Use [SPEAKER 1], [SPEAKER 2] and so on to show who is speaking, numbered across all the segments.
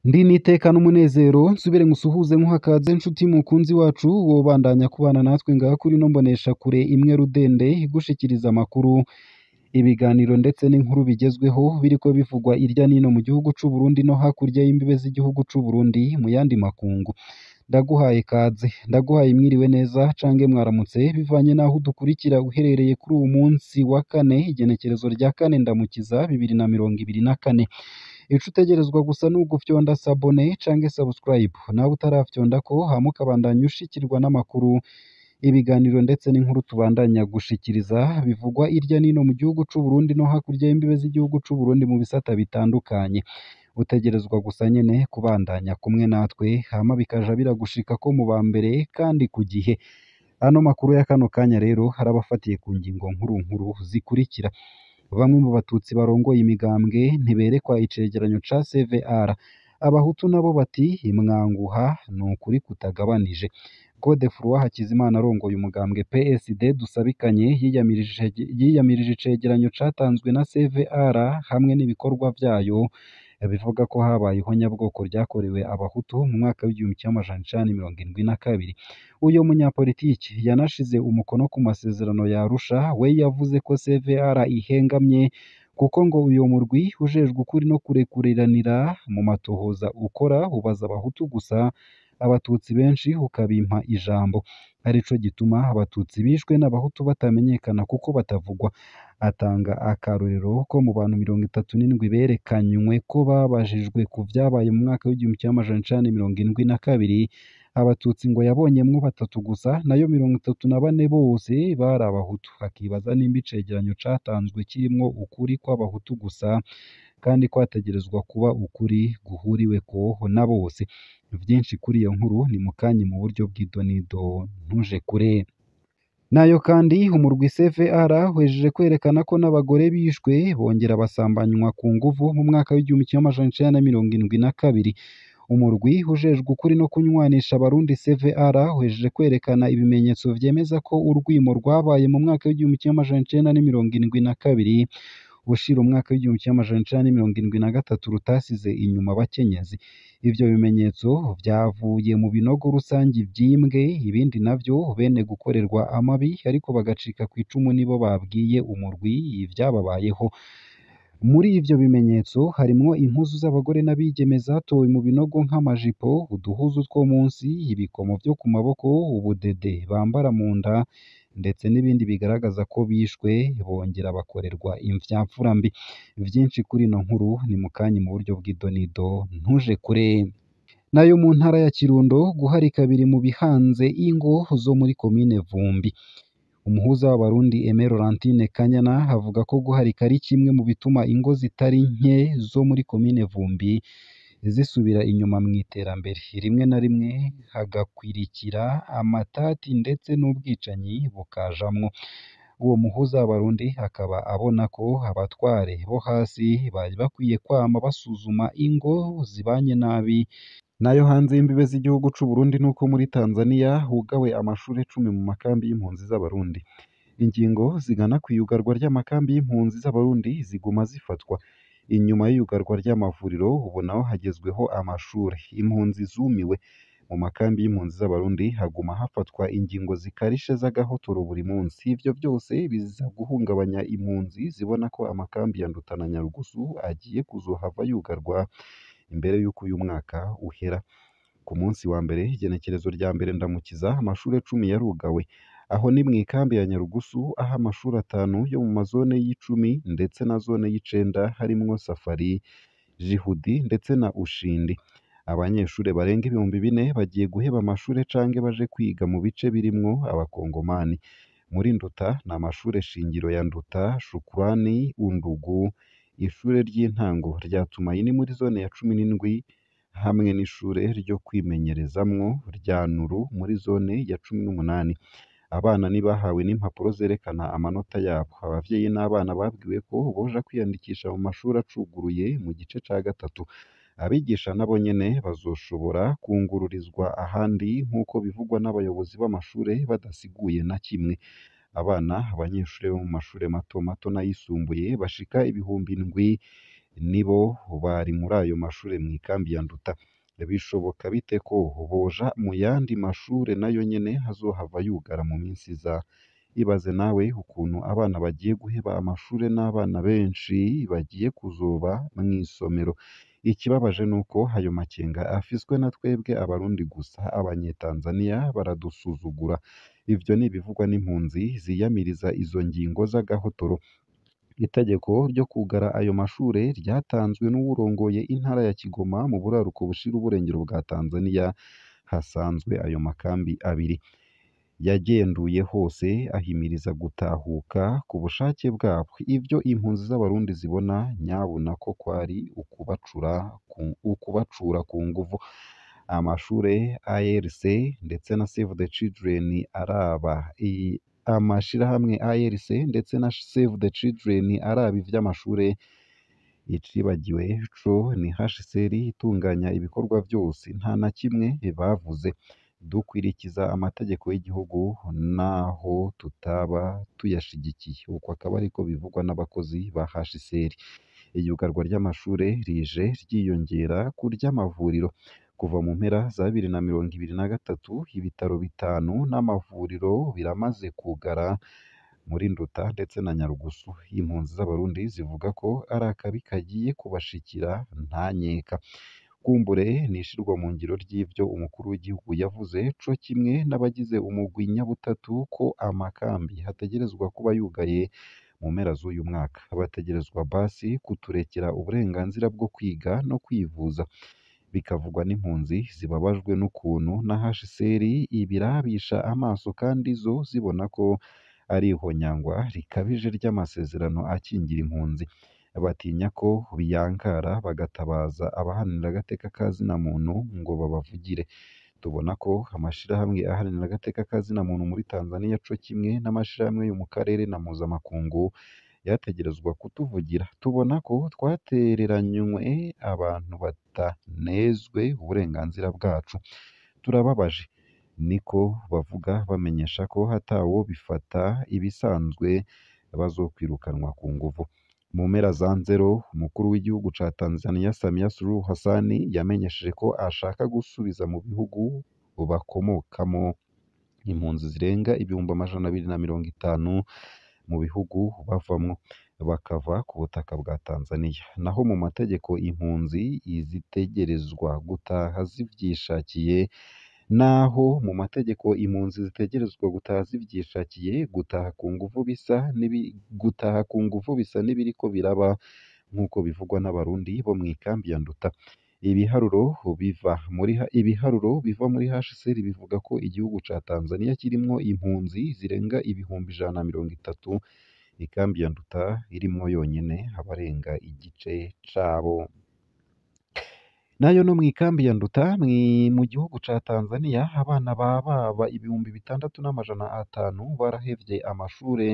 [SPEAKER 1] Ndi n'iteka n'umunezero nsubire ngusuhuze nkuhakaze nshuti mukunzi wacu wobandanya kubana natwe ngaha kuri ino mboneshakure imwe rudende igushikiriza amakuru, ibiganiro ndetse n'inkuru bigezweho biriko bivugwa irya nino mu gihugu c'u Burundi no hakurya y'imbibe z'igihugu c'u Burundi mu yandi makungu. Ndaguhaye kaze, ndaguhaye mwiriwe neza cange mwaramutse bivanye n'aho udukurikira uherereye kuri uwu munsi wa kane, igenekerezo rya kane Ndamukiza 2024. Ico utegerezwa gusa ni ugufyonda sabone canke subscribe, nawe utarafyondako hama ukabandanya ushikirwa n'amakuru, ibiganiro ndetse n'inkuru tubandanya gushikiriza bivugwa irya nino mu gihugu c'u Burundi no hakurya y'imbibe z'igihugu c'u Burundi mu bisata bitandukanye. Utegerezwa gusa nyene kubandanya kumwe natwe hama bikaja biragushikako mu ba mbere kandi ku gihe. Ano makuru ya kano kanya rero arabafatiye ku ngingo nkuru nkuru zikurikira: bamwe mu batutsi barongoye imigambwe ntiberekwa icegeranyo ca CVR, abahutu nabo bati imwanguha ni ukuri kutagabanije. Godefroid Hakizimana arongoye umugambwe PSD dusabikanye yiyamirije icegeranyo catanzwe na CVR hamwe n'ibikorwa vyayo bivuga ko habaye ihonyabwoko ryakorewe abahutu mu mwaka w'1972. Uyo munyapolitiki yanashize umukono ku masezerano ya Arusha, we yavuze ko CVR ihengamye kuko ngo uyo murwi ujejwe ukuri no kurekuriranira mu matohoza ukora ubaza abahutu gusa, abatutsi benshi ukabimpa ijambo, arico gituma abatutsi bishwe n'abahutu batamenyekana kuko batavugwa. Atanga akarorero ko mu bantu 37 berekanywe ko babajijwe ku vyabaye mu mwaka w'1972, abatutsi ngo yabonyemwo batatu gusa, nayo 34 bose bari abahutu. Akibaza nimba icegeranyo catanzwe kirimwo ukuri kw'abahutu gusa kandi kwategerezwa kuba ukuri guhuriweko na bose. Vyinshi kuri iyo nkuru ni mukanya mu buryo bw'idonido, ntuje kure. Nayo kandi umurwi CVR wejeje kwerekana ko n'abagore bishwe bongera basambanywa ku nguvu mu mwaka w'1972. Umurwi ujejwe ukuri no kunywanisha abarundi CVR wejeje kwerekana ibimenyetso vyemeza ko urwimo rwabaye mu mwaka w'1972 ushira umwaka w'1973 rutasize inyuma abakenyezi. Ivyo bimenyetso vyavuye mu binogo rusangi vyimbwe, ibindi navyo bene gukorerwa amabi ariko bagacika kw'icumu nibo babwiye umurwi ivyababayeho. Muri ivyo bimenyetso harimwo impuzu z'abagore n'abigeme zatowe mu binogo nk'amajipo, uduhuzu two munsi, ibikomo vyo ku maboko, ubudede bambara mu nda ndetse n'ibindi bigaragaza ko bishwe bongera bakorerwa imvyamfura mbi. Vyinshi kuri ino nkuru ni mukanya mu buryo bw'idonido, ntuje kure. Nayo mu ntara ya Kirundo guharika biri mu bihanze ingo zo muri komine Vumbi. Umuhuza w'abarundi Aimé Laurentine Kanyana avuga ko guharika ari kimwe mu bituma ingo zitari nke zo muri komine Vumbi zisubira inyuma mu iterambere, rimwe na rimwe hagakwirikira amatati ndetse n'ubwicanyi bukajamwo. Uwo muhuza w'abarundi akaba abona ko abatware bo hasi bari bakwiye kwama basuzuma ingo zibanye nabi. Nayo hanze y'imbibe z'igihugu c'u Burundi nuko muri Tanzania hugawe amashure 10 mu makambi y'impunzi z'abarundi. Ingingo zigana kw'iyugarwa ry'amakambi y'impunzi z'abarundi ziguma zifatwa. Inyuma y'iyugarwa ry'amavuriro ubu naho hagezweho amashure. Impunzi zumiwe. Mu makambi y'impunzi z'abarundi haguma hafatwa ingingo zikarishe z'agahotoro buri munsi. Ivyo vyose biza guhungabanya impunzi zibona ko amakambi ya Nduta na Nyarugusu agiye kuzohava yugarwa imbere y'uko uyu mwaka uhera. Ku munsi wa mbere igenekerezo rya mbere Ndamukiza amashure 10 yarugawe. Aho ni mw'ikambi ya Nyarugusu aho amashure 5 yo mu mazone y'icumi ndetse na zone y'icenda harimwo Safari, Jihudi ndetse na Ushindi. Abanyeshure barenga 4000 bagiye guheba amashure canke baje kwiga mu bice birimwo abakongomani. Muri Nduta ni amashure shingiro ya Nduta, Shukrani, Undugu, ishure ry'intango rya Tumaini muri zone ya 17 hamwe n'ishure ryo kwimenyerezamwo rya Nuru muri zone ya 18. Abana ntibahawe n'impapuro zerekana amanota yabo. Abavyeyi n'abana babwiwe ko boja kwiyandikisha mu mashuri acuguruye mu gice ca gatatu. Abigisha nabo nyene bazoshobora kungururizwa ahandi nk'uko bivugwa n'abayobozi b'amashure badasiguye na kimwe. Abana, abanyeshure bo mu mashure mato mato n'ayisumbuye bashika 7000 nibo bari muri ayo mashure mw'ikambi ya Nduta. Bishoboka bite ko boja mu yandi mashure nayo nyene azohava yugara mu minsi iza? Ibaze nawe ukuntu abana bagiye guheba amashure n'abana benshi bagiye kuzoba mw'isomero. Ikibabaje nuko ayo makenga afiswe na twebwe abarundi gusa, abanyetanzaniya baradusuzugura. Ivyo ni ibivugwa n'impunzi ziyamiriza izo ngingo z'agahotoro. Itegeko ryo kugara ayo mashure ryatanzwe n'uwurongoye intara ya Kigoma mu buraruko bushira uburengero bwa Tanzaniya, hasanzwe ayo makambi abiri. Yagenduye hose ahimiriza gutahuka ku bushake bwabo. Ivyo impunzi z'abarundi zibona nyabuna ko kwari ukubacura ku nguvu. Amashure ARC ndetse na Save the Children araba amashirahamwe ARC ndetse na Save the Children araba ivy'amashure. Icibagiwe co ni HCR itunganya ibikorwa vyose, nta na kimwe bavuze. Dukwirikiza amategeko y'igihugu naho tutaba tuyashigikiye. Uko akaba ariko bivugwa n'abakozi ba HCR. Iyugarwa ry'amashure rije ryiyongera ku ry'amavuriro. Kuva mu mpera za 2023 ibitaro bitanu n'amavuriro biramaze kugara muri Nduta ndetse na Nyarugusu. Impunzi z'abarundi zivuga ko ari akabi kagiye kubashikira nta nkeka. Kumbure n'ishirwa mu ngiro ry'ivyo umukuru w'igihugu yavuze co kimwe n'abagize umugwi nyabutatu ko amakambi hategerezwa kuba yugaye mu mpera z'uyu mwaka. Bategerezwa basi kuturekera uburenganzira bwo kwiga no kwivuza. Bikavugwa n'impunzi zibabajwe n'ukuntu na HCR ibirabisha amaso kandi zo zibona ko ari ihonyangwa rikabije ry'amasezerano akingira impunzi. Batinya ko biyankara bagatabaza abaharanira agateka ka zina muntu ngo babavugire. Tubona ko amashirahamwe aharanira agateka ka zina muntu muri Tanzania co kimwe n'amashirahamwe yo mu karere na mpuzamakungu yategerezwa kutuvugira. Tubona ko twatereranywe abantu batanezwe uburenganzira bwacu. Turababaje, niko bavuga bamenyesha ko hatawo bifata ibisanzwe bazokwirukanwa ku nguvu. Mu mpera za Nzero, umukuru w'igihugu ca Tanzania Samia Suluhu Hassan yamenyesheje ko ashaka gusubiza mu bihugu bakomokamo impunzi zirenga 250,000 mu bihugu bavamwo, bakava ku butaka bwa Tanzania. Naho mu mategeko impunzi zitegerezwa gutaha zivyishakiye, naho mu mategeko impunzi zitegerezwa gutaha zivyishakiye, gutaha ku nguvu bisa n'ibi gutaha ku nguvu bisa n'ibiriko biraba nk'uko bivugwa n'abarundi bo mw'ikambi ya Nduta. Ibiharuro biva muri HCR bivuga ko igihugu ca Tanzania kirimwo impunzi zirenga 130,000, ikambi ya Nduta irimwo yonyene abarenga igice cabo. Nayo no mw'ikambi ya Nduta mu gihugu ca Tanzania abana bababa 6,500 barahevye amashure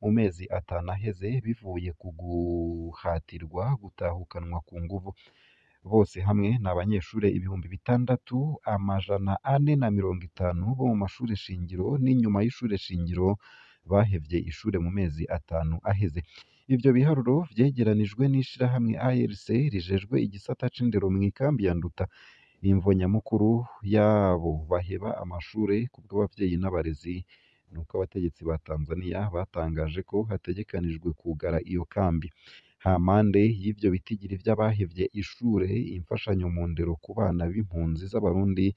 [SPEAKER 1] mu mezi atanu aheze bivuye ku guhatirwa gutahukanwa ku nguvu. Bose hamwe ni abanyeshure 6,450 bo mu mashure shingiro n'inyuma y'ishure shingiro bahevye ishure mu mezi atanu aheze. Ivyo biharuro vyegeranijwe n'ishirahamwe ARC rijejwe igisata c'indero mw'ikambi ya Nduta. Imvo nyamukuru yabo baheba amashure kubw'abavyeyi n'abarezi nuko abategetsi ba Tanzania batangaje ko hategekanijwe kugara iyo kambi. Hampande y'ivyo bitigiri vy'abahevye ishure, imfashanyo mu ndero ku bana b'impunzi z'abarundi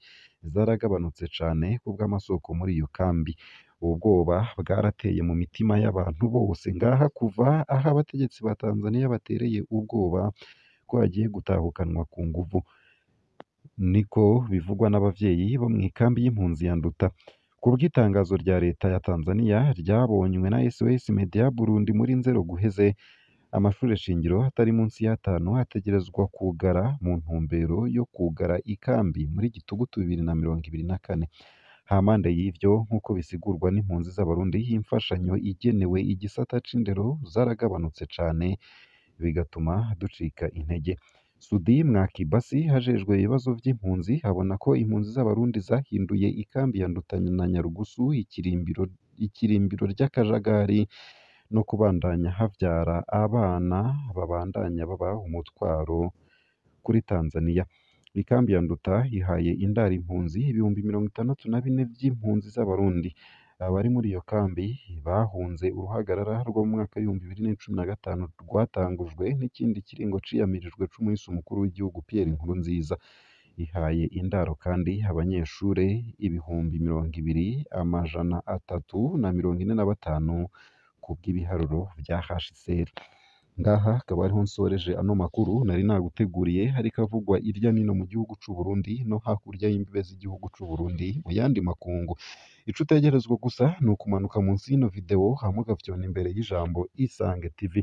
[SPEAKER 1] zaragabanutse cane kubw'amasoko muri iyo kambi. Ubwoba bwarateye mu mitima y'abantu bose ngaha kuva aho abategetsi ba Tanzania batereye ubwoba ko hagiye gutahukanwa ku nguvu. Niko bivugwa n'abavyeyi bo mw'ikambi y'impunzi ya Nduta. Kubw'itangazo rya leta ya Tanzania ryabonywe na SOS Media Burundi muri Nzero guheze, amashure shingiro atari munsi y'atanu ategerezwa kugara mu ntumbero yo kugara ikambi muri Gitugutu 2024. Hampande y'ivyo, nk'uko bisigurwa n'impunzi z'abarundi, imfashanyo igenewe igisata c'indero zaragabanutse cane bigatuma ducika intege. Sudi Mwakibasi ajejwe ibibazo vy'impunzi abona ko impunzi z'abarundi zahinduye ikambi ya Nduta na Nyarugusu ikirimbiro ry'akajagari no kubandanya havyara abana babandanya baba umutwaro kuri Tanzania. Ikambi ya Nduta ihaye indaro impunzi 64,000 vy'impunzi z'Abarundi. Abari muri iyo kambi bahunze uruhagarara rwo mu mwaka w'2015 rwatangujwe n'ikindi kiringo ciyamirijwe c'umuhisi umukuru w'igihugu Pierre Nkurunziza. Ihaye indaro kandi abanyeshure 20,345 kubw'ibiharuro vya HCR. Ngaha akaba ariho nsoreje ano makuru nari naguteguriye ariko avugwa irya nino mu gihugu c'u Burundi no hakurya y'imbibe z'igihugu c'u Burundi mu yandi makungu. Ico utegerezwa gusa ni ukumanuka munsi y'ino video hama ugafyona imbere y'ijambo Isange TV.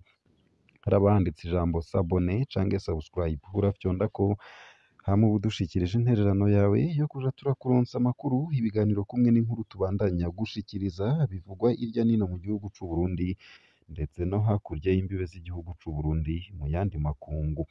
[SPEAKER 1] Haraba handitse ijambo s'abonner canke subscribe, urafyondako hama uba udushikirije intererano yawe yo kuja turakuronsa amakuru, ibiganiro kumwe n'inkuru tubandanya gushikiriza bivugwa irya nino mu gihugu c'u Burundi ndetse no hakurya y'imbibe z'igihugu c'u Burundi mu yandi makungu.